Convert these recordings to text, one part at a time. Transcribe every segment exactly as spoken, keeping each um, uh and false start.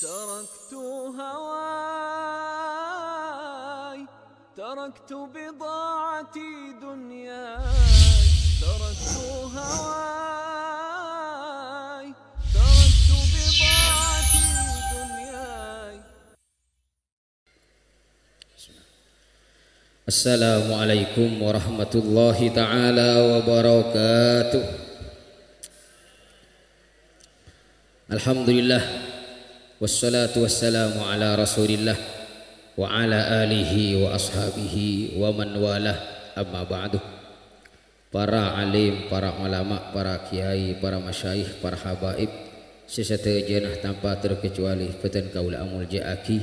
تركت هواي، تركت بضاعتي دنياي، تركت هواي، تركت بضاعتي دنياي. Assalamualaikum warahmatullahi taala wabarakatuh. Alhamdulillah, wassalatu wassalamu ala Rasulillah wa ala alihi wa ashabihi wa man walah, amma ba'du. Para alim, para ulama, para kiai, para masyayikh, para habaib, sè sadhâjâna tanpa terkecuali bhâdhân kaulâ amoljâ'aghi,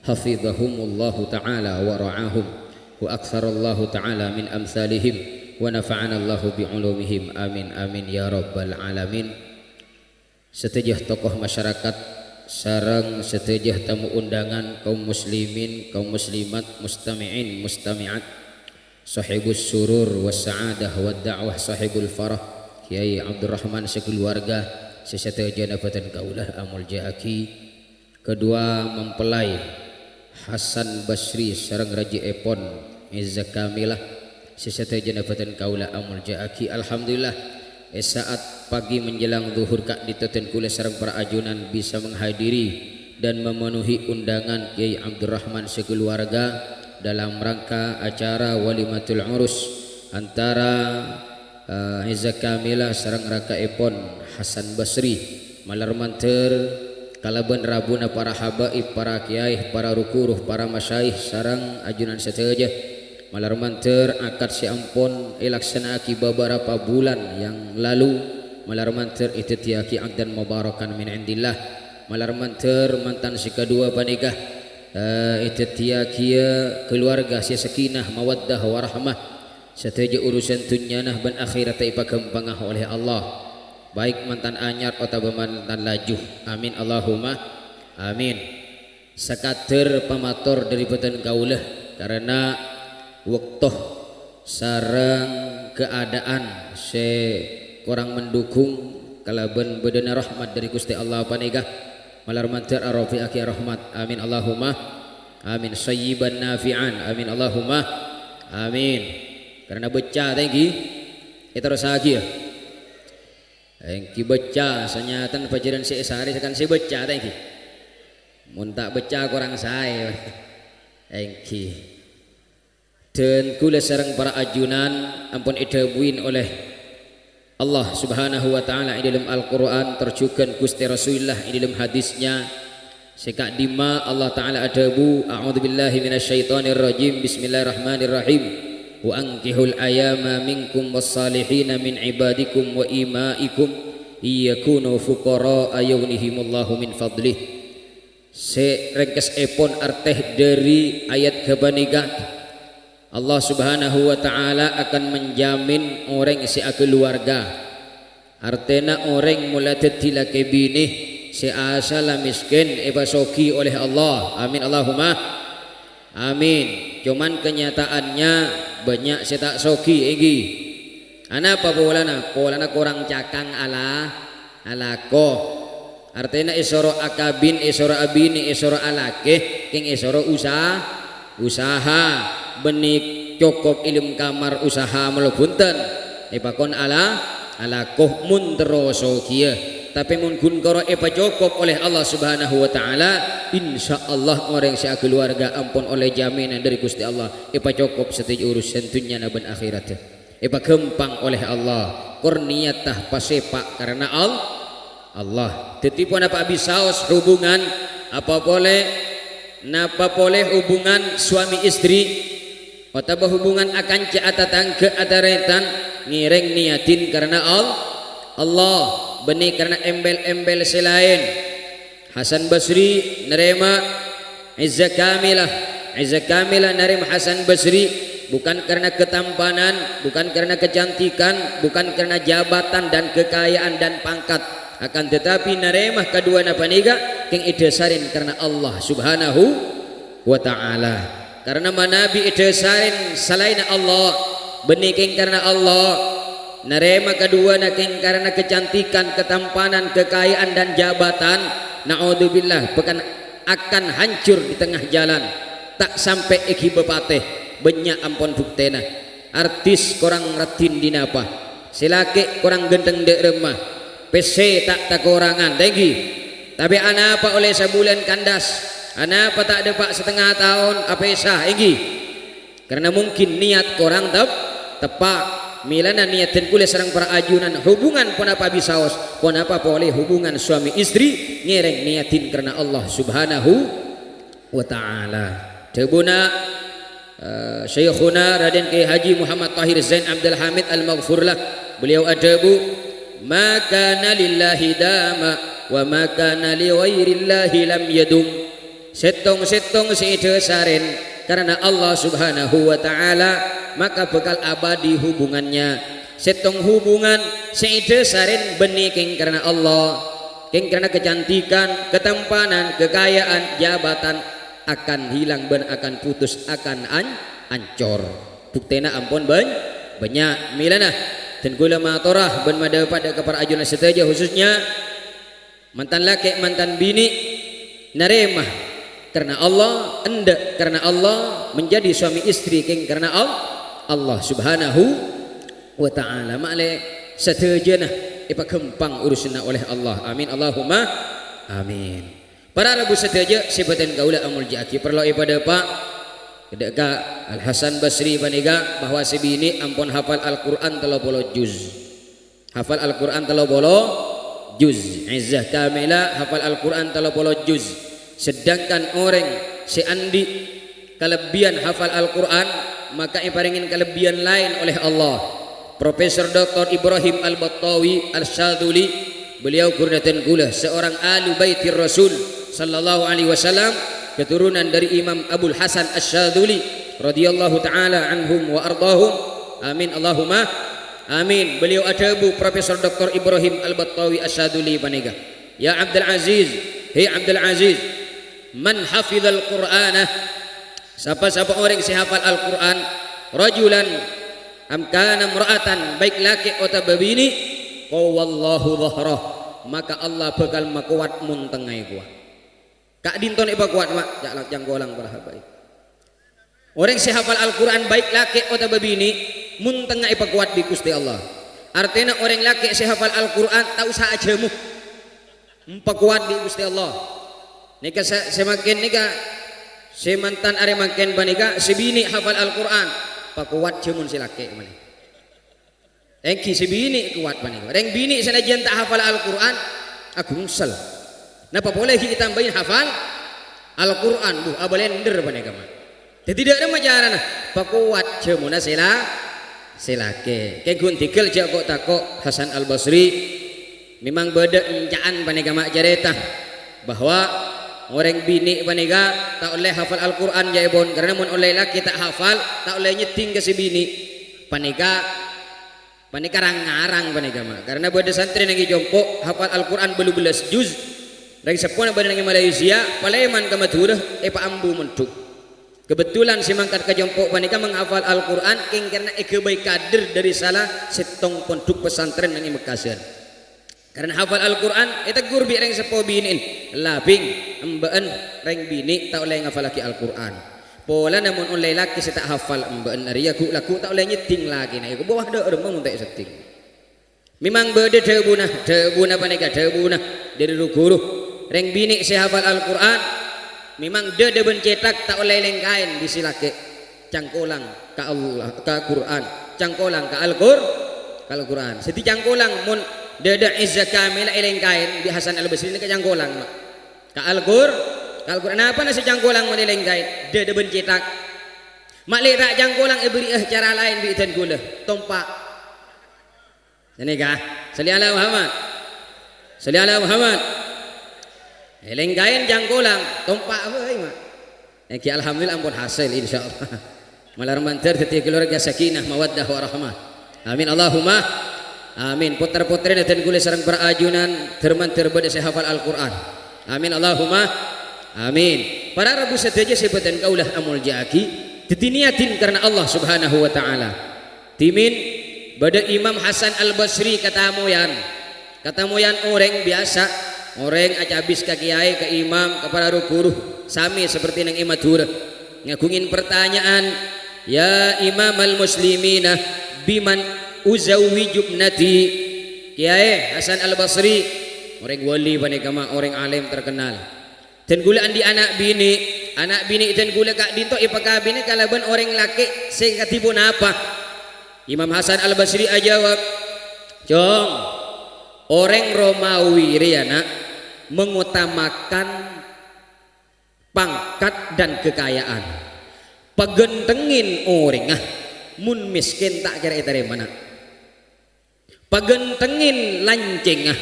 hafizahumullahu ta'ala wa ra'ahum, wa aktsarallahu ta'ala min amsalihim, wa nafa'anallahu bi ulumihim. Amin, amin, ya rabbal alamin. Sadhâjâ tokoh masyarakat sareng sadhâjâ tamu undangan, kaum muslimin, kaum muslimat, mustami'in, mustami'at, sahibus surur was sa'adah wad da'wah, sahibul farah, Kiai Abdurrahman sakaluarga, sè sadhâjâna bhâdhân kaulâ amoljâ'aghi. Kedua mempelai, Hasan Basri sareng rajina èpon, Izza Kamilah, sè sadhâjâna bhâdhân kaulâ amoljâ'aghi. Alhamdulillah, è sa'at pagi menjelang zuhur ka'dinto dhân kaulâ sareng para ajunan bisa menghadiri dan memenuhi undangan Kiai Abdurrahman sakaluarga dalam rangka acara walimatul urus antara eh, Izza Kamilah sareng rakaèpon Hasan Basri. Malar mandhâr kalabân rabuna para habaib, para kiai, para ru-ghuru, para masyayikh sareng ajunan sadhâjâ. Malar mandhâr akad sè ampon èlaksana'aghi babarapa bulan yang lalu. Malar mandhâr èdhâddhiyâghi aqdan mubarakan min indillah. Malar mandhâr mantan sè kaduwâ panèka, eh, èdhâddhiyâghiyâ kaluwarga sè sakinah, mawaddah, warahmah. Sadhâjâ urusan dhunnyana bân akhèratta èpaghâmpanga olè Allah, baik mantan anyar otabâ mantan laju. Amin, Allahumma amin. Sakadâr pamator dâri bhâdhân kaulâ, karana bâkto sareng keadaan sè korang mendukung kalabân bâdâna rahmat dâri Ghustè Allah panèka, malar mandhâr arobi'aghi rahmat. Amin, Allahumma amin. Thayyiban nafi'an. Amin, Allahumma amin. Karana bâcca ta' ènggi, èterrossaghiyâ. Ènggi bâcca, sanyatan pajhârân sè èsarè sakan sè bâcca ta' ènggi. Mon ta' bâcca korang saè. Ènggi. Dhân kaulâ sareng para ajunan ampon èdhâbuwi olè Allah Subhanahu wa Ta'ala è dâlem Al-Qur'an, tor jhughân Ghustè Rasulullah è dâlem hadisnya, sè ka'dimma Allah Ta'ala adhâbu, "A'udzubillahi minasyaitonirrajim. Bismillahirrahmanirrahim. Wa ankihul ayama minkum wassalihina min ibadikum wa imaikum iyakunu fuqara'a yughnihimullahu min fadlih." Sè rèngkessèpon artè dâri ayat ghâpanèka, Allah Subhanahu wa Ta'ala akan menjamin orèng sè akaluwarga. Artèna orèng mola dhâddhi lakè binè sè asalla mèskèn èpasoghi olè Allah. Amin, Allahumma amin. Cuman kenyataannya bânnya' sè ta' soghi, ènggi. Anapa polana? Polana korang cakang ala-, alako. Artèna èsoro akabin, èsoro abinè, èsoro alakè, kèng èsoro usa-, usaha. Bânnè cokop è dâlem kamar usaha malolo bhunten. Èpakon ala-, alako mon terro sogiyâ. Tapè mon ghun karo èpacokop olè Allah Subhanahu wa Ta'ala, insyaallah orèng sè akaluwarga ampon ollè jaminan dâri Ghustè Allah, èpacokop sadhâjâ urusan dhunnyana bân akhèratta. Èpaghâmpang olè Allah, kor niyatta pasèpa' karana Al-, Allah. Dhâddhi ponapa bisaos hubungan, apa polè, napa polè hubungan suami istri, otabâ hubungan akanca atatangghâ atarètan, ngèrèng niyaddhin karana Al-, Allah, bânnè karana èmbel-èmbel sè laèn. Hasan Basri narèma Izza Kamilah. Izza Kamilah narèma Hasan Basri bukan karena ketampanan, bukan karena kecantikan, bukan karena jabatan dan kekayaan dan pangkat. Akan tetapi narèma kaduwâna panèka kèng èdhâsarè karena Allah Subhanahu wa Ta'ala. Karena manabi èdhâsarè salaènna Allah, bânnè kèng karena Allah, narèma kaduwâna kèng karena kecantikan, ketampanan, kekayaan, dan jabatan, Na'udzubillah, bhâkal akan hancor di tengah jalan, ta' sampè' èghibâ patè, bânnya' ampon buktèna. Artis korang raddhin dinapa, sè lakè' korang ghântheng dâ' remma, pèssè ta' takorangan, ta' ènggi. Tapè anapa ollè sabulân kandas, anapa ta' dâpa' satengnga taon apèsa, ènggi. Karana mungkin niyat korang tep-, teppa'. Mèlana niyaddhân kaulâ sareng para ajunan hubungan ponapa bisaos, ponapa polè hubungan suami istri, ngèrèng niyaddhin karana Allah Subhanahu wa Ta'ala. Dhâbuna, eh, Syaikhuna Raden Kiai Haji Muhammad Tahir Zain Abdul Hamid Al-Maghfurlah, beliau adhâbu, "Ma kana lillahi dama, wa ma kana li ghairillahi lam yadum." Sèttong-sèttong sè èdhâsarèn karana Allah Subhanahu wa Ta'ala, maka bhâkal abadi hubungannya. Sèttong hubungan sè èdhâsarèn bânnè kèng karana Allah, kèng karana kecantikan, ketampanan, kekayaan, jabatan, akan hilang bân akan putus, akan an-, ancor. Buktèna ampon bân-, bânnya'. Mèlana, dhân kaulâ matora bân madhâpa'a ka para ajunan sadhâjâ, khususnya mantan lakè', mantan binè', narèma karana Allah, endâ' karana Allah, menjadi suami istri kèng karana Al-, Allah Subhanahu wa Ta'ala. Ma'lè sadhâjâna èpaghâmpang urusanna olè Allah. Amin, Allahumma amin. Para rabu sadhâjâ sè bhâdhân kaulâ amolja'aghi, parlo èpadhâpa' dâ' ka Al Hasan Basri panèka bahwa sè binè' ampon hafal Al-Qur'an tello polo juz. Hafal Al-Qur'an tello polo juz. Izzah Kamila hafal Al-Qur'an tello polo juz. Sedangkan orèng sè andi' kalebbiyân hafal Al-Qur'an, maka èparèngè kalebbiyân laèn olè Allah. Profesor Doktor Ibrahim Al-Battawi Al-Syadzuli, beliau ghuruna dhân kaulâ, seorang ahlu baitir Rasul sallallahu alaihi wasallam, keturunan dari Imam Abul Hasan Asy-Syadzuli radhiyallahu ta'ala anhum wa ardhahum. Amin, Allahumma amin. Beliau adhâbu, Profesor Doktor Ibrahim Al-Battawi Asy-Syadzuli panèka, "Ya Abdul Aziz, he Abdul Aziz, man hafizal Qur'ana, sapa-sapa orèng sè hafal Al-Qur'an, rajulan am kana imra'atan, baik lakè' otabâ binè', qawallahu dhahrah, maka Allah bhâkal makowat mon tengngaè kowat." Ka'dinto èpakowat, Ma'? Ca'-, cangkolang para habaib. Orèng sè hafal Al-Qur'an, baik lakè' otabâ binè', mon tengnga èpakowat bi' Ghustè Allah. Artèna orèng lakè' sè hafal Al-Qur'an ta' osa ajhâmo. Èpakowat bi' Ghustè Allah. Nèka sè, sè mangkèn nèka, sè mantan arè mangkèn panèka, sè binè' hafal Al-Qur'an, pakowat jhâmon sè lakè' manè. Èngghi sè binè' kowat panèka. Rèng binè' sanajjhân ta' hafal Al-Qur'an, aghungsel. Napa polè ghi' ètambâi hafal Al-Qur'an, bu, abalender panèka, Ma'. Dhâddhi dâ' remma carana, pakowat jhâmonna sè la-, sè lakè'. Kèng ghun dhigghâl jhâ' ko'-tako', Hasan Al-Basri. Memang bâdâ enca'an panèka, Ma', carèta bahwa orèng binè' panèka ta' ollè hafal Al-Qur'an, jhâ'èpon, karana mon ollè lakè' ta' hafal, ta' ollè nyeddhing ka sè binè'. Panèka Panèka rang-ngarang panèka, Ma'. Karana bâdâ santrè neng è compo' hafal Al-Qur'an bâllu bellâs juz. Rèng seppona bâdâ neng è Malaysia, palèman ka Madhurâ, èpaambu mondhuk. Kebetulan sè mangkat ka compo' panèka menghafal Al-Qur'an kèng karana èghâbây kader dâri sala sèttong pondhuk pesantren neng è Mekkasan. Karana hafal Al-Qur'an, ètegghur bi' rèng seppo binè'en, "Ella, Bhing, emba'en rèng binè' ta' ollè ngafallaghi Al-Qur'an. Polana mon ollè lakè' sè ta' hafal emba'en arèya ghu'-lagghu' ta' ollè nyeddhing lakèna." Èkobuwâ dâ' remma mon ta' èseddhing. Memang bâdâ dhâbuna, dhâbuna panèka dhâbuna dâri ru-ghuru. Rèng binè' sè hafal Al-Qur'an, memang dâdâ bân cèthak ta' ollè èlèngkaè bi' sè lakè'. Cangkolang ka Allah, ka Qur'an. Cangkolang ka Al-Qur-, ka Al-Qur'an. Dhâddhi cangkolang mon dâdâ Izzah Kamila èlèngkaè bi' Hasan Al-Basri nèka cangkolang, Ma'. Ka Al-Qur-, ka Al-Qur'an. Napana sè cangkolang mon èlèngkaè? Dâdâ bân cèthak. Ma'lè ta' cangkolang èbâri'â cara laèn bi' dhân ghulâ. Tompa'. Ghânèka, sholli ala Muhammad. Sholli ala Muhammad. Èlèngkaè cangkolang, tompa' bhâi, Ma'. Èngghi, alhamdulillah, ampon hasil, insyaallah. Malar mandhâr dhâddhi keluarga sakinah, mawaddah, warahmah. Amin, Allahumma amin. Pottra-pottrèna dhân ghulâ sareng para ajunan, dhâr-mandhâr bâdâ sè hafal Al-Qur'an. Amin, Allahumma amin. Para rabu sadhâjâ sè bâdhân kaulâ amolja'aghi, dhâddhi niyadhi karana Allah Subhanahu wa Ta'ala. Dhimèn bâdâ Imam Hasan Al-Basri katamoyan. Katamoyan orèng biyasa. Orèng acabis ka kèyaè, ka imam, ka para ru-ghuru, samè saperti neng è Madhurâ. Ngaghungè pertanyaan, "Ya imamal muslimina, biman uzawwiju ibnati?" Kèyaè Hasan Al-Basri, orèng wali panèka, ma', orèng alim terkenal. "Dân kaulâ andi' ana' binè', ana' binè' dân kaulâ ka'dinto èpakabinè kalabân orèng lakè' sè kadhi ponapa?" Imam Hasan Al-Basri ajâwâb, "Cong, orèng Romawi rèya, na', mengutamakan pangkat dan kekayaan. Paghântengngè orèngnga, mon mèskèn ta' kèra ètarèma, na'. Paghântengngè lancèngnga,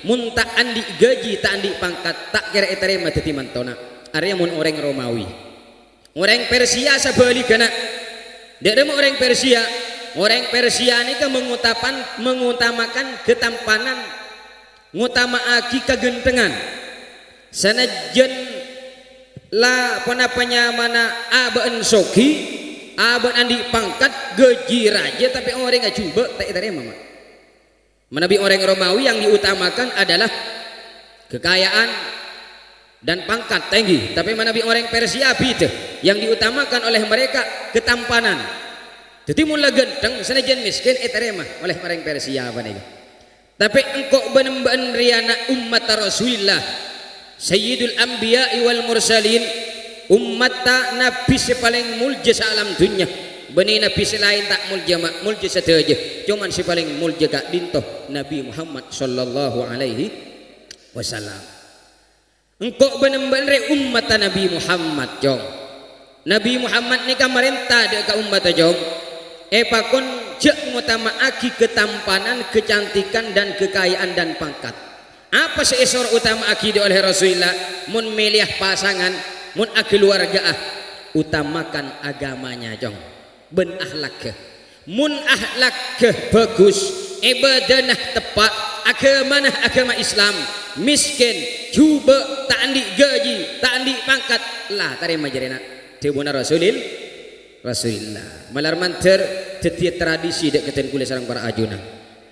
mon ta' andi' ghâji, ta' andi' pangkat, ta' kèra ètarèma dhâddhi mantona." Arèya mon orèng Romawi. Orèng Persia sabhâligghâ, na'. Dâ' remma orèng Persia? Orèng Persia nèka mengutapan-, mengutamakan ketampanan, ngotama'aghi kaghânthengan. Sanajjân la ponapa nyamana abâ'na soghi, abâ'na andi' pangkat, ghâji rajâ, tapè orèngnga jhubâ' ta' ètarèma, ma'. Manabi orèng Romawi yang diutamakan adalah kekayaan dan pangkat tinggi, tapè manabi orèng Persia bhidhâ, yang diutamakan oleh mereka ketampanan. Dhâddhi, mon la ghântheng, sanajjân mèskèn, ètarèma oleh orèng Persia panèka. Tapè engko' bân-, bân rèya, na', ummatta Rasulillah, Sayyidul Anbiya'i wal Mursalin, ummatta Nabbhi sè palèng molja saalam dhunnya. Bânnè nabbhi sè laèn ta' molja, ma', molja sadhâjâ. Coma sè palèng molja ka'dinto Nabbhi Muhammad sallallahu alaihi wasallam. Engko' bân-, bân rè ummatta Nabbhi Muhammad, Cong. Nabbhi Muhammad nèka marènta dâ' ka ummatta, Cong. Èpakon jhâ' ngotama'aghi ketampanan, kecantikan, dan kekayaan dan pangkat. Apa sè èsoro utama'aghi dâ' oleh Rasulillah? Mon mèlèya pasangan, mon akaluwarga'a, utamakan agamanya, Cong, bân ahlakka. Mon ahlakka bhâghus, ibâdâna teppa', agamana agama Islam, mèskèn, jhubâ', ta' andi' ghâji, ta' andi' pangkat, la tarèma jârèya, na'. Dhâbuna Rasulil-, Rasulillah. Malar mandhâr dhâddhiyâ tradisi dâ' ka dân kaulâ sareng para ajunan.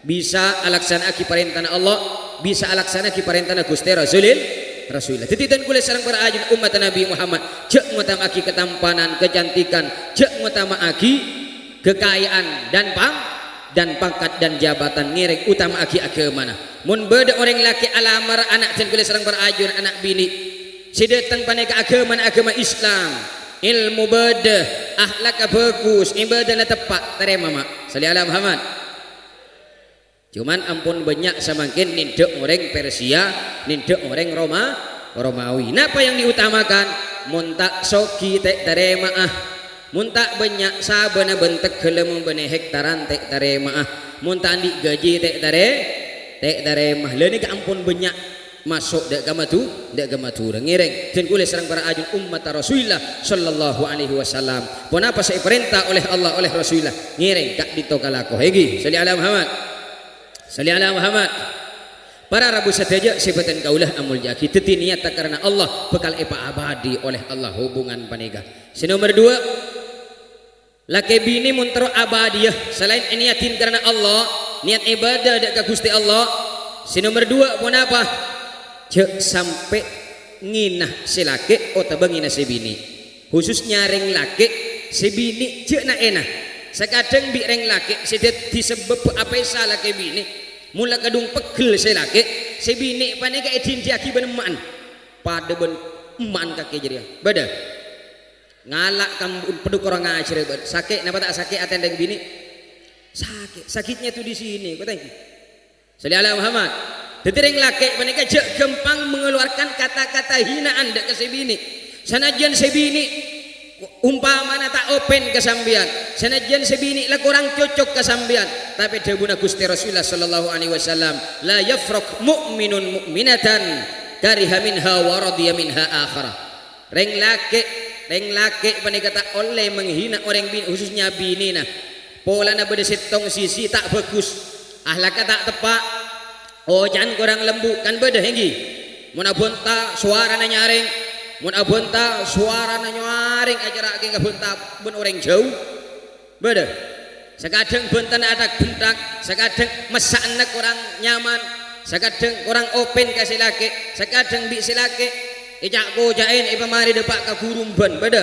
Bisa alaksana'aghi parèntana Allah, bisa alaksana'aghi parèntana Ghustè Rasulil-, Rasulillah. Dhâddhi, dân kaulâ sareng para ajunan ummatta Nabbhi Muhammad, jhâ' ngotama'aghi ketampanan, kecantikan, jhâ' ngotama'aghi kekayaan dan pang-, dan pangkat dan jabatan, ngèrèng utama'aghi agamana. Mon bâdâ orèng lakè' alamar ana' dân kaulâ sareng para ajunan, ana' binè' sè dâteng panèka agamana agama Islam, èlmo bâdâ, ahlakka bhâghus, ibâdâna teppa', tarèma, ma'. Shalli ala Muhammad. Coma ampon bânnya' samangkèn nèndhâ' orèng Persia, nèndhâ' orèng Roma-, Romawi. Napa yang diutamakan? Mon ta' soghi, ta' ètarèma'a. Mon ta' bânnya' sabâna bân tegghâlla, mon bânnè hektaran, ta' ètarèma'a. Mon ta' andi' ghâji, ta' ètarè-, ta' ètarèma. La nèka ampon bânnya' maso' dâ' ka Madhu-, dâ' ka Madhurâ. Ngèrèng, dân kaulâ sareng para ajunan ummatta Rasulillah sallallahu alaihi wasallam. Ponapa sè èparènta oleh Allah, oleh Rasulillah, ngèrèng ka'dinto kalako. Èngghi, shalli ala Muhammad. Shalli ala Muhammad. Para rabu sadhâjâ sè bhâdhân kaulâ amolja'aghi, dhâddhi niyatta karana Allah bhâkal èpaabâdhi oleh Allah hubungan panèka. Sè nomer duwâ', lakè binè mon terro abâdhiyâ, salaèn èniyadhi karana Allah, niyat ibâdâ dâ' ka Ghustè Allah. Sè nomer duwâ' ponapa? Jhâ' sampè' ngèna sè lakè' otabâ ngèna sè binè'. Khususnya rèng lakè' sè binè' jhâ' na'-èna. Sakadhâng bi' rèng lakè' sè dhâddhi sabâbbhâ apèsa lakè binè'. Mon la kadhung pegghel sè lakè', sè binè' panèka èdhindhiyaghi bân emma'na. Padâ bân emma'na kakè jârèya. Bâdâ. Ngala' ka embu'na, padâ korang ajhârâ bân. Sakè', napa ta' sakè' atèna rèng binè'? Sakè'. Sakitnya tuh di sini, kata ini. Shalli ala Muhammad. Dhâddhi rèng lakè' panèka jhâ' ghâmpang mengeluarkan kata-kata hinaan dâ' ka sè binè'. Sanajjân sè binè' umpamana ta' open ka sampèyan, sanajjân sè binè' la korang cocok ka sampèyan, tapè dhâbuna Ghustè Rasulullah sallallahu alaihi wasallam, "La yafraq mu'minun mu'minatan kariha minha wa radiya minha akhara." Rèng lakè', rèng lakè' panèka ta' ollè menghina orèng binè', khususnya binèna. Polana bâdâ sèttong sisi ta' bhâghus, ahlakka ta' teppa', oca'na korang lembu', kan bâdâ, èngghi? Mon abhânta sowarana nyarèng, mon abhânta sowarana nyarèng, acara kèng abhânta bân orèng jhâu. Bâdâ. Sakadhâng bhântana atak-bhentak, sakadhâng messa'anna korang nyaman, Sakadhâng korang open ka sè lakè', sakadhâng bi' sè lakè' èca'-koca'è èpamarè dâpa' ka ghurumban, bâdâ.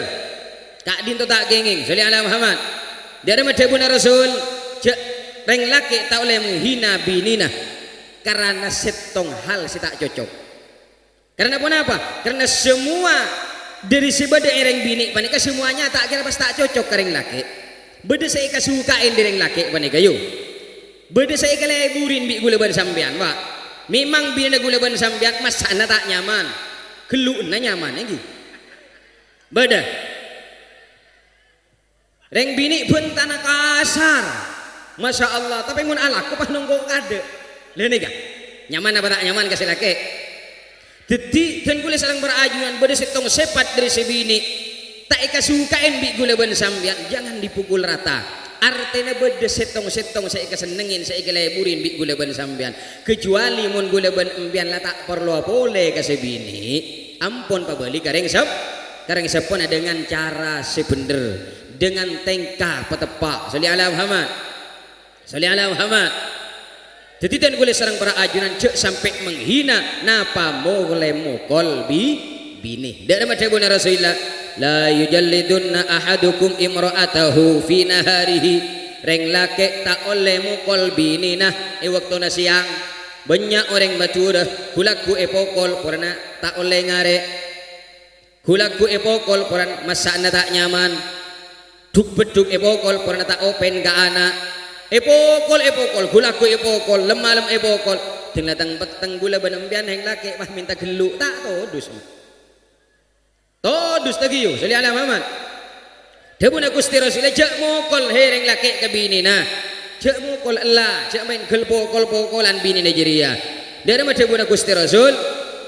Ka'dinto ta' kèngèng, sholli ala Muhammad. Dâ'ramma dhâbuna Rasul, jhâ' rèng lakè' ta' ollè menghina binèna karana sèttong hal sè ta' cocok. Karana ponapa? Karana samowa dhâri sè bâdâ è rèng binè' panèka samowana ta' kèra pas ta' cocok ka rèng lakè'. Bâdâ sè èkasuka'è dhâri rèng lakè' panèka, yu. Bâdâ sè èkalèburè bi' ghulâ bân sampèyan, Pak. Memang binèna ghulâ bân sampèyan massa'na ta' nyaman. Ghellu'na nyaman, ènggi. Bâdâ. Rèng binè' bhântana kasar. Masya Allah, tapè mon alako pas nongko' kadâ'. Lha nèka, nyaman apa ta' nyaman ka sè lakè'? Dhâddhi, dân kaulâ sareng para ajunan bâdâ sèttong sèpat dhâri sè binè'. Ta' èkasuka'è bi' ghulâ bân sampèyan, jangan dipukul rata. Artèna bâdâ sèttong-sèttong sè èkasennengngè, sè èkalèburè bi' ghulâ bân sampèyan. Kecuali mon ghulâ bân empèyan la ta' parlo apolè ka sè binè', ampon pabâli ka rèng sep-, ka rèng seppona dengan cara sè bhendher, dengan tèngka pateppa'. Sholli ala Muhammad. Sholli ala Muhammad. Dhâddhi, dân kaulâ sareng para ajunan jhâ' sampè' menghina napa molè mokol bi-, binè. Dâ'ramma dhâbuna Rasulullah, "La yujallidunna ahadukum imra'atahu fi naharihi." Rèng lakè' ta' ollè mokol binèna è bâktona sèyang. Bânnya' orèng Madhurâ, ghu-lagghu èpokol, polana ta' ollè ngarè'. Ghu-lagghu èpokol polana massa'na ta' nyaman. Dhuk-beddhuk èpokol polana ta' open ka ana'. Èpokol, èpokol, ghu-lagghu èpokol, lem-malem èpokol. Ding-lateng petteng ghulâ bân empèyan rèng lakè' pas mènta ghellu', ta' todus. Todus ta' ghi, yu, sholli ala Muhammad. Dhâbuna Ghustè Rasul, "Jhâ' mokol, he, rèng lakè' ka binèna. Jhâ' mokol ella, jhâ' maèn ghel pokol-pokolan binèna jârèya." Dâ'ramma dhâbuna Ghustè Rasul,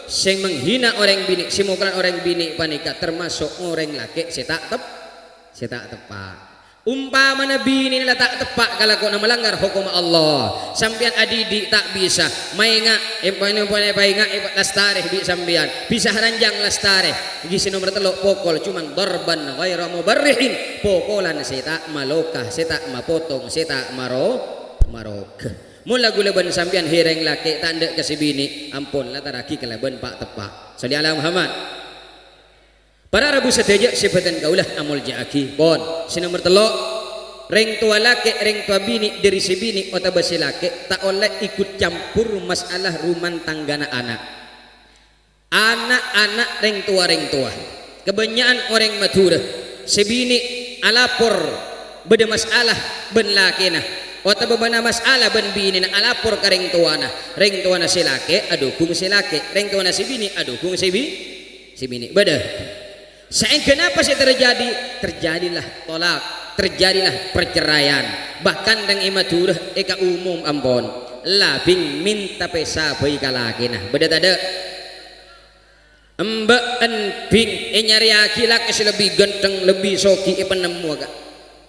"Sè menghina orèng binè', sè mokolan orèng binè' panèka tamaso' orèng lakè' sè ta' tep-, sè ta' teppa'." Umpamana binèna la ta' teppa' kalakowanna malanggar hokomma Allah, sampèyan adidik ta' bisa, maènga', èpa-, èpa-, èpaènga', èpa-, lastarè bi' sampèyan, bisa ranjang lastarè, ghi sè nomer tello' pokol, coma darban ghaira mubarrihin, pokolan sè ta' maloka, sè ta' mapotong, sè ta' maro-, maroga. Mon la ghulâ bân sampèyan, he rèng lakè', ta' endâ' ka sè binè', ampon latarraghi kalabân pa'-teppa'. Sholli ala Muhammad. Para rabu sadhâjâ sè bhâdhân kaulâ amolja'aghi. Pon, sè nomer tello', rèng towa lakè', rèng towa binè', dhâri sè binè' otabâ sè lakè' ta' ollè ikut campur masalah rumah tanggana ana'. Ana'-ana' rèng towa-rèngtowa. Kabânnya'an orèng Madhurâ, sè binè' alapor bâdâ masalah bân lakèna, otabâ bâdâ masalah bân binèna, alapor ka rèng towana. Rèng towana sè lakè' adhughung sè lakè', rèng towana sè binè' adhughung sè bi-, sè binè'. Bâdâ. Saèngghâ napa sè terjadi? Terjadilah tolak, terjadilah perceraian. Bahkan rèng è Madhurâ èkaumum ampon. Labing mènta pèsa bhâi ka lakèna. Bâdâ tadâ'? Embâ'en bing ènyarèyaghi lakè sè lebbi ghântheng, lebbi soghi èpanemmowa, Ka'.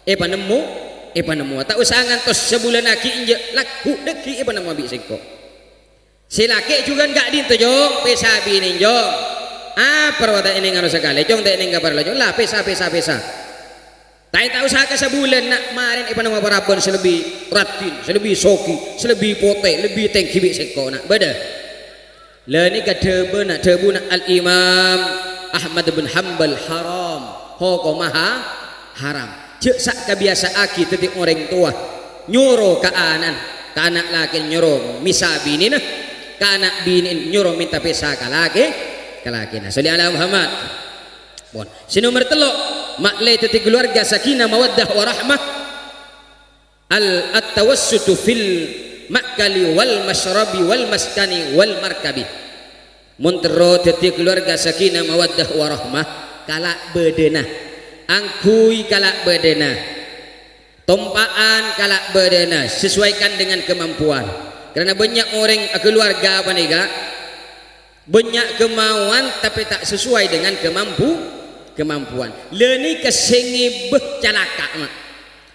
Èpanemmo-, èpanemmowa. Ta' osa ngantos sabulân aghi' enjâ', lagghu' dhâggi' èpanemmowa bi' sèngko'. Sè lakè' jhughân ka'dinto, Cong, pèsa binè, Cong. Apa rowa ta' ènèng anu sakalè, Cong, ta' ènèng kabhâr la, Cong. La, pèsa, pèsa, pèsa. Ta' ta' osa ka sabulân, na', marèn èpanemmowa parabân sè lebbi raddhin, sè lebbi soghi, sè lebbi potè, lebbi tèngghi bi' sèngko', na'. Bâdâ. La nèka dhâbuna, dhâbuna Al-Imam Ahmad bin Hambal, haram. Hokomma ha-, haram. Jhâ' sa-, kabiyasa'aghi dhâddhi orèng towa nyoro ka ana'na, ka ana' lakèna nyoro mèsa binèna, ka ana' binèna nyoro mènta pèsa ka lakè-, ka lakèna. Sholli ala Muhammad. Pon. Sè nomer tello', ma'lè dhâddhi kaluwarga sakinah mawaddah warahmah. Al-, at-tawassutu fil ma'kali wal masyrabi wal maskani wal markabi. Mon terro dhâddhi kaluwarga sakinah mawaddah warahmah, kala' bâdâna. Angghuy kala' bâdâna. Tompa'an kala' bâdâna, sesuaikan dengan kemampuan. Karena bânnya' orèng akaluwarga panèka, bânnya' kemauan, tapè ta' sesuai dengan kemampu-, kemampuan. La nèka sè ngèbâ calaka', Ma'.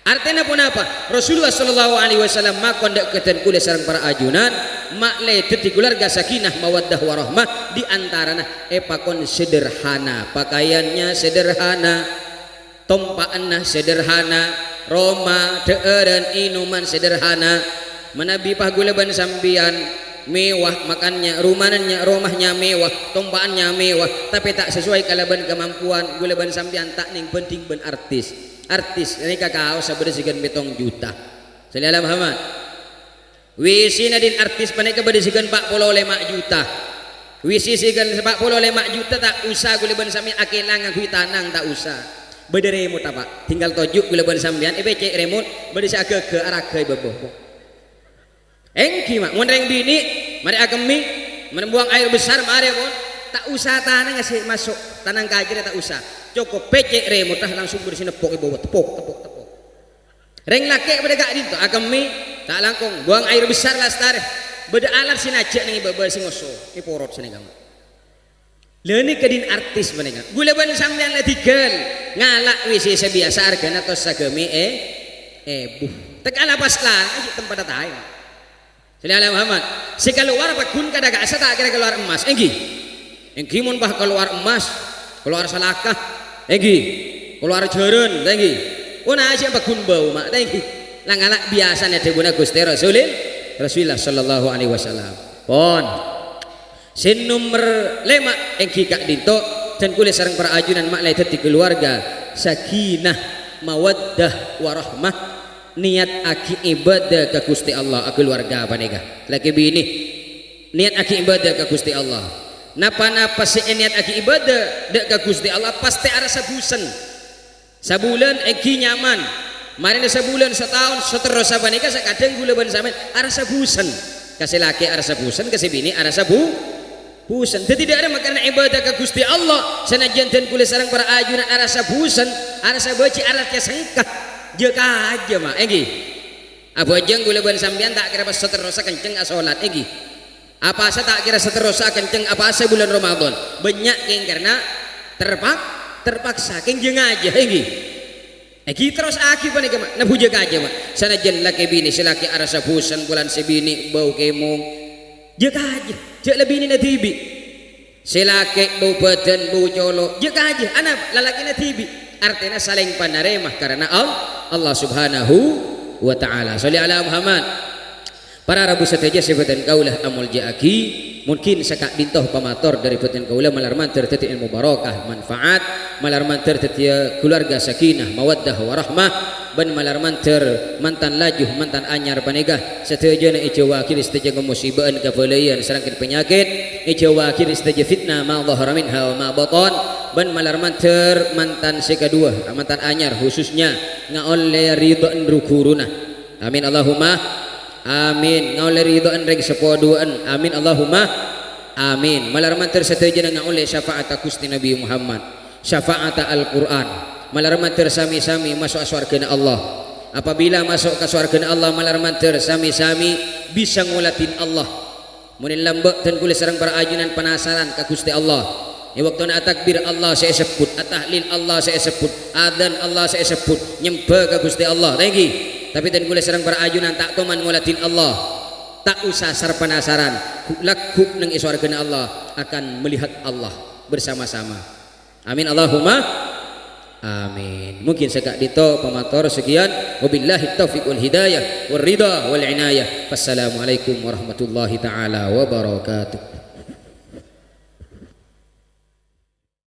Artèna ponapa? Rasulullah sallallahu alaihi wasallam makon dâ' ka dân kaulâ sareng para ajunan, ma'lè dhâddhi kaluwarga sakinah mawaddah warahmah, di antarana èpakon sederhana, pakaiannya sederhana, tompa'anna sederhana, roma, dhâ'ârân, inoman sederhana. Manabi pas kaulâ bân sampèyan Mewah makannya, rumanannya, romahnya mewah, tompa'annya mewah, tapè ta' sesuai kalabân kamampowan. Ghulâ bân sampèyan ta' nèng bhânding bân artis. Artis nèka kaossa bâdâ sè ghân pètto juta. Shalli ala Muhammad. W C-na dhin artis panèka bâdâ sè ghân pa' polo lèma juta. W C sè ghân pa' polo lèma juta ta' osa ghulâ bân sampèyan akèlang ngangghuy tanang, ta' osa. Bâdâ remotta, Pa'. Tinggal toju' ghulâ bân sampèyan, èpècè' remot, bâdâ sè aghâghâ, aragâ è bâbâ. Èngghi, Ma', mon rèng binè', marè akemmè, mon buang air besar, marè, pon. Ta' osa tanangnga sè maso', tanang kajârra ta' osa. Cokop pècè' remotta langsung bâdâ sè neppok è bâbâ, teppok, teppok, teppok. Rèng lakè' bâdâ ka'dinto, akemmè, ta' langkong, buang air besar lastarè. Bâdâ alat sè najjhâ' nèng è bâbâ sè ngoso, è porot sanèka. Lha nèka dhin artis panèka. Ghulâ bân sampèyan la dhigghâl ngala' W C sè biyasa arghâna tos saghâmè è èbu. Tekka la pas larang, ghi' tempatta taè. Shalli ala Muhammad. Sè kalowar pagghun kadâ' ka'assa ta' kèra kalowar emmas, èngghi? Èngghi mon pas kalowar emmas, kalowar salaka, èngghi? Kalowar jhârân, ta' èngghi? Pon ajâ pagghun bâu, Ma', ta' èngghi? La ngala' biyasana dhâbuna Ghustè Rasulil-, Rasulillah sallallahu alaihi wasallam. Pon. Sè nomer lèma' èngghi ka'dinto, dân kulâ sareng para ajunan ma'lè dhâddhi kaluwarga sakinah, mawaddah, warahmah, niyataghi ibadah ka Ghustè Allah, a kaluwarga panèka. Lakè binè, niyataghi ibadah ka Ghustè Allah. Napa-napa sè èniyataghi ibadah dâ' ka Ghustè Allah, pastè arassa bhusen. Sabulân èngghi nyaman. Marèna sabulân, sataon, saterrossa panèka sakadhâng ghulâ bân sampèyan arassa bhusen. Ka sè lakè arassa bhusen, ka sè binè arassa bhu-, bhusen. Dhâddhi dâ' remma karana ibadah ka Ghustè Allah, sanajjân dân kulâ sareng para ajunan arassa bhusen, arassa bâji', arassa sengka. Jâ kajâ, Ma', èngghi? Abhâjâng ghulâ bân sampèyan ta' kèra pas saterrossa kenceng asholat, èngghi? Apasa ta' kèra saterrossa kenceng apasa bulân Ramadan. Bânnya' kèng karna terpak-, terpaksa. Kèng jâ ngajâ, èngghi? Èngghi terrossaghi panèka, Ma'. Nabhujâ kajâ, Ma'. Sanajjân lakè binè, sè lakè arassa bhusen, bulân sè binè bâu kèmong. Jâ kajâ, jâ' la binèna dhibi'. Sè lakè bâu bhâdhân, bâu colo'. Jâ kajâ, anapa? Lalakèna dhibi'. Artèna salèng panarèma karana Al-, Allah Subhanahu wa Ta'ala. Shalli ala Muhammad. Para rabu sadhâjâ sè bhâdhân kaulâ amoljâ'aghi, mungkin saka'dinto pamator dhâri bhâdhân kaulâ malar mandhâr dhâddhi ilmu barokah, manfaat, malar mandhâr dhâddhiyâ kaluwarga sakinah, mawaddah, warahmah, bân malar mandhâr mantan laju, mantan anyar panèka, sadhâjâna èjâuwâghi dhâri sadhâjâ kamusibâ'ân, kabâlâiyan, sareng panyakèt, èjâuwâghi dhâri sadhâjâ fitnah, ma dhahara minha wa ma batan, bân malar mandhâr mantan sè kaduwâ, mantan anyar khususnya, ngaollè ridhâna ru-ghuruna. Amin, Allahumma amin. Ngaollè ridhâna rèng seppo duwâ'ân. Amin, Allahumma amin. Malar mandhâr sadhâjâna ngaollè syafa'atta Ghustè Nabbhi Muhammad, syafa'atta Al-Qur'an. Malar mandhâr sami-sami maso'a sowarghâna Allah. Apabila maso' ka sowarghâna Allah, malar mandhâr sami-sami bisa ngoladhin Allah. Mon è lambâ' dân kulâ sareng para ajunan panasaran ka Ghustè Allah. È bâktona atakbir Allah sè èsebbhut, atahlil Allah sè èsebbhut, adzan Allah sè èsebbhut, nyembhâ ka Ghustè Allah. Ta' èngghi? Tapè dân kulâ sareng para ajunan ta' toman ngoladhin Allah. Ta' osa sar-panasaran, ghu'-lagghu' neng è sowarghâna Allah akan melihat Allah bersama-sama. Amin, Allahumma amin. Mungkin saka'dinto pamator sekian. Wabillahi taufiq wal hidayah, wal ridha wal inayah. Wassalamualaikum warahmatullahi ta'ala wabarakatuh.